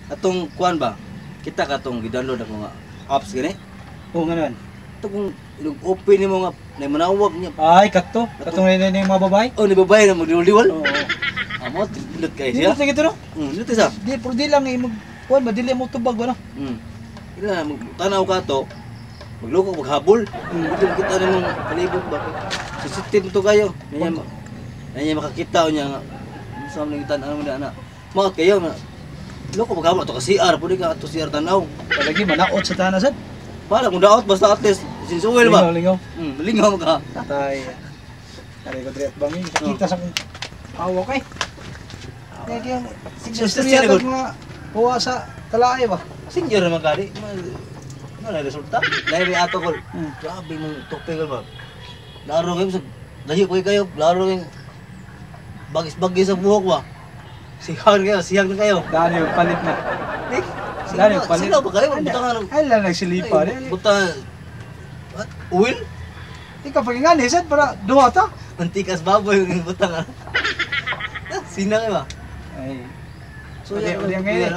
Atong kuan ba? Kita ka tong gi-download ako nga apps gani. Oo nga naman. Ito kung inog open nimo nga na manawag niya. Ay, kato. Katong na yung mga babae. Oh, ni babae na magdiwal-diwal. Oo. Amo, pindot kay Di siya. mo ito no? Dito sa. Di, pero di lang eh, mag, kuan, madili mo tubag ba no? Ila tanaw ka to. Magloko maghabol. Hindi mo kita nimong palibot ba. Sensitive to kayo. Niya niya makakita niya nga. Sa man tan ano na ana. Maot kayo nga. Loko maghabol to ka CR pud ka ato CR tanaw. Palagi, manaot sa tanan sad. Para kung daot basta at least sinsuwel ba. Lingaw, lingaw. Lingaw ka. Tatay. Aray ko diri at bangin. Kita sa kong hawak eh. Kaya kaya, Senior istorya good. mga kuha sa talaay ba? Senior naman kari. Ano na resulta? Lahi may ato kol. Grabe mong tope kol ba. Laro kayo sa layo ko kayo, laro kayo. Bagis-bagis sa buhok ba. Sihag kayo, sihag na kayo. Dani, palit na. Eh, Dani, sino, palit. sino ba kayo? Buta nga Ay, lang nagsilipa. Ay, buta. What? Oil? Ikaw pag nga, sad para duha ta. Mantikas baboy yung buta nga. Sina kayo ba? Ay, So, Uli- yan, uli ang ngayon.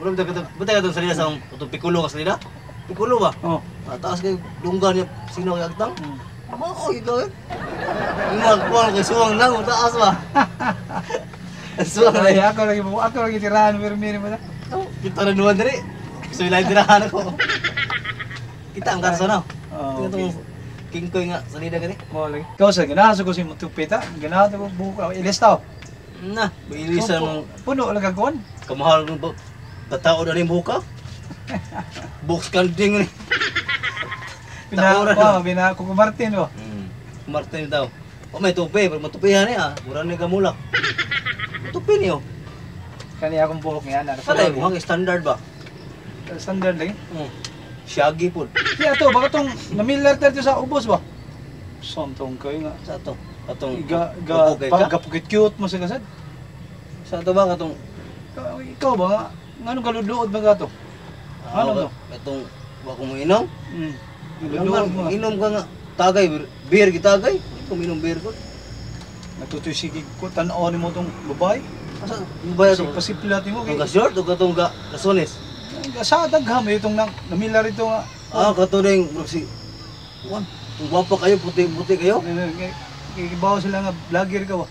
Wala ba ka buta ka tong salida sa itong pikulo ka salida? Pikulo ba? Oh. Ah, taas kayo dunggan niya sino kay agtang? Mao ikaw eh. Yung kuwan kay suwang lang taas ba? Suwang Ay, na. ako lagi tirahan pero miri mo na. Oh, kita na nuwan diri. Gusto nila tirahan ako. Kita ang karso na. Oh, Kita tong kingkoy nga salida gani. Mo lagi. Ikaw sa ganahan sa ko si mutupita, ganahan ko buhok ilis tao. Na, ilisan mong Puno lang ka kuan. Kamahal ng batao na rin buka. Box kanding ni. Pina Taoran oh, pina Kuko Martin oh. Martin daw. Oh, may tupi, pero matupihan niya. Mura ni kamulak. Tupi niyo. Kani akong buhok nga na. Kada mo standard ba? Standard lagi. Shaggy po. Di ato baka tong namilar tayo sa ubos ba? Sontong kayo nga. Sa to. Katong Iga ga upo kay pa, ka? gapukit cute mo sa kasad. Sa to ba katong Ikaw ba nga nganong kaludluod ba ka to? Ah, Ano to? Katong wa ko mo inom. Kaludluod mo. Inom ka nga tagay beer gitagay. Di ko minom beer ko. Natutoy sige ko tan-aw nimo tong babae. Asa ba Kasi ito? pasiplat nimo Kung kay ka short o katong ga kasones. Sa dagham itong nang namila rito nga. Ah, kato ning murag si Wan, kung gwapa kayo, puti-puti kayo. Kibaw sila nga vlogger ka ba?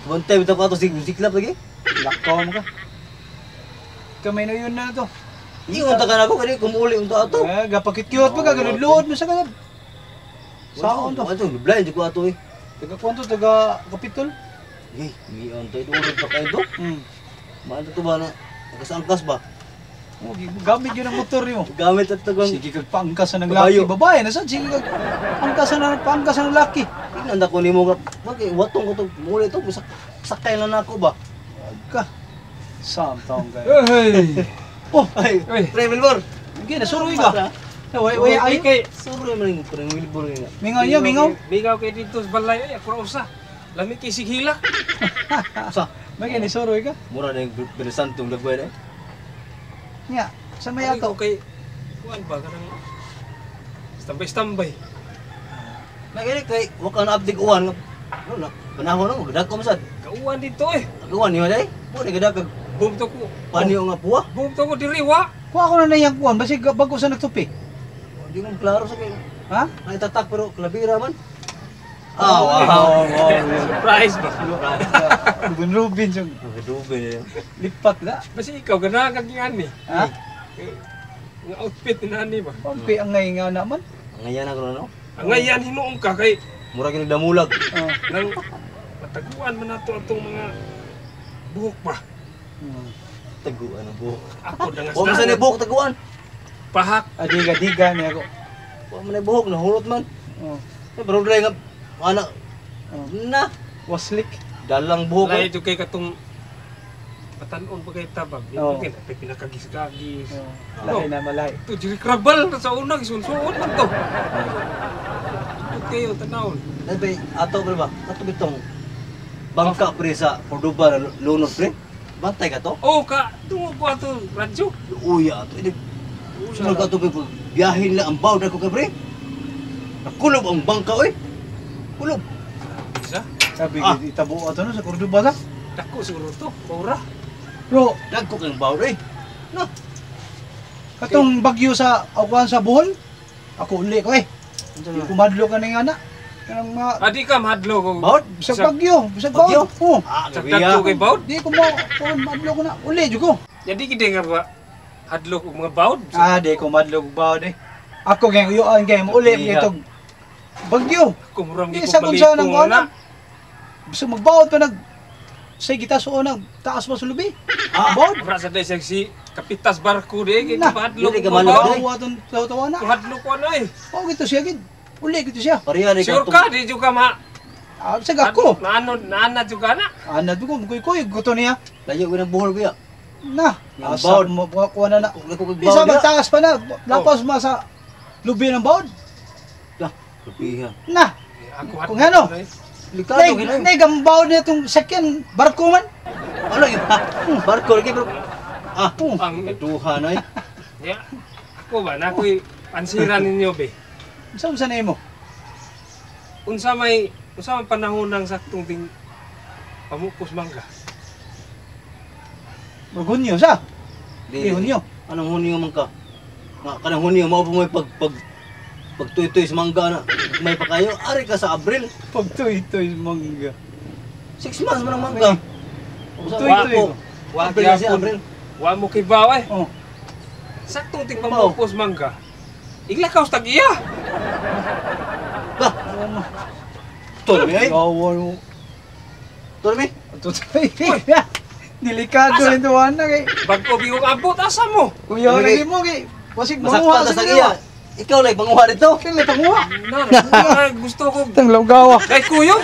Bantay bitaw ka to sig siklap lagi. Lakaw mo ka. Kamay na yun na to. Ingon ta ka na ako kani kumuli unta ato. Eh, gapakit-cute pa ka, ganudluod mo sa kanab. Saon to? Ato, blind ko ato eh. Taga kwanto, taga Kapitol? Eh, mion tayo durod pa kayo do. Maano to ba na angkas-angkas ba? Oh, gamit yun ang motor nimo. Gamit at tagang Sige kag paangkasan ng laki. Kabayo. Babae na sad sige kag angkasan na paangkasan ng laki. Tingnan ko nimo nga bagay watong ko to muli to sakay lang nako ba. Ka. Sam taong kayo. Hey! Oh, Ay, Uy. pre Wilbur. hindi na suroy ka. Way way ay kay Sorry man yung pre Wilbur nga. Mingaw niya, mingaw. Mingaw kay dito sa balay ay ako ra usa. Lami kay sighilak. Sa May ni suroy ka. mura na yung Benesantong lagway na eh. Nya, sa may ato. Kay kuan ba kanang standby-standby. May kay wa ka na update uwan nga. Ano na panahon na gadag ko masad. Kauan dito eh. Uwan ni day. Mo ni gadag kag Boom to ko. panyo nga puwa. Boom to ko diri wa. Kuha ko na na iyang kuwan basig bago sa nagtupi. Di mo klaro sa kay. Ha? Ay tatak pero klabira man. Ah, wow. Wow, Surprise ba? Rubin Rubin yung Rubin eh. lipat la. Basi ikaw ganahan kag ngani. Ha? Nga outfit ni nani ba? Okay, ang ngay nga naman. Ang ngayan ako no. Ang ngayan hinuong ka kay Mura kini damulag. Oh. nang mataguan man nato atong mga buhok ba. Taguan ang buhok. Ako dangas Wa man sa ni buhok taguan. Pahak. Adiga-diga niya ako. Wa man ni buhok nahulot man. Oh. Eh, pero dre nga ana Oh. na Waslik. dalang buhok. Lahi jud kay katong batan-on pa kay tabag. Oo. Dito kay pinakagis-gagis. Oh. Lahi na malay. Ito, Jerry Crabal sa una, gisunsuon man to. Ito kayo, tanawon. Dai bay ato pre ba? Ato bitong bangka pre sa Cordoba na lunod pre. Bantay ka to? Oh, ka, tungog ko ato, radyo. Uya ato. Ini sunod ka to pre biyahin na ang baw ko ka pre. Nakulob ang bangka oy. Kulob. Isa? Sabi Ah. itabo ato no sa Cordoba sa. Dako siguro to, paura. Bro, Dagko kang bawd eh. No. katong bagyo sa akuan sa Bohol. Ako uli ko eh. Di ko madlo ka na nga na. Kanang mga Adi ka mahadlo ko. Bawd? bisag bagyo, bisag Bagyo? bawd. Oh. Ah, Sa gabi ah. dagko kay bawd. Di ko mo kuan madlo ko na. Uli jud ko. Jadi gid nga ba hadlo og mga bawd. Ah, di ko madlo og bawd eh. Ako kay uyuan kay mo uli Iya. itong bagyo. Ako murang Di gi sa ko kung saan ang balipong kuan. na. Bisag magbaod pa nag say kita suon nag taas pa sa lubi. Ah, Bawd. Mura sa day si kapitas barko di kay Na, mahadlo dili ko ka mahadlok, bawd. dili. Tawa tong tawa na. Ko hadlo ko na eh. Oh, gito siya gid. Uli gito siya. Pareha ni Sure ka di jud ka ma. Ah, bisag ako. Naano naana jud ka na. Ana ko kuy kuy guto niya. Layo ko ng buhol kuya. Na, Yung asa bawd. mo kuha na na. Dagko kag Bisa bawd. magtaas pa na, lapas ma sa lubi ng bawd. Lah, gabi ha. Na, Ako Kung ano? na eh. Delikado nay, gid. nay gambaw na itong sakyan, barko man. Ano yun? Barko lagi bro. Ah, Oh. Ang kaduha na eh. ya. Ako ba na ako'y pansiran ninyo be. Unsa unsa na imo? Unsa may panahon ng saktong ting pamukos mangga. Magunyo sa. Di, Di hunyo. Anong hunyo man ka? Nga kanang hunyo mao pa mo pag pag pagtuy-tuy sa mangga na. May pa kayo ari ka sa Abril. Pagtuy-tuy mangga. 6 months man ang mangga. Pagtuy-tuy. Wa Abril na siya, gyapon. Abril. Wa mo kibaw eh. Oh, Saktong ting pamukos mangga. Iglakaw sa tag-iya. Bah, ano? tuloy ay. Gawa mo. Tuloy. Tutoy. Delikado Asa? rin to ana kay. Bag-o bigong abot asa mo. Kuya Dili. lagi mo kay. Wasig Masakpan manguha ta sa sa iya. iya. Ikaw lang panguha dito. Kaya panguha. Na, na, gusto ko. Tang lawgawa. Kay kuyog.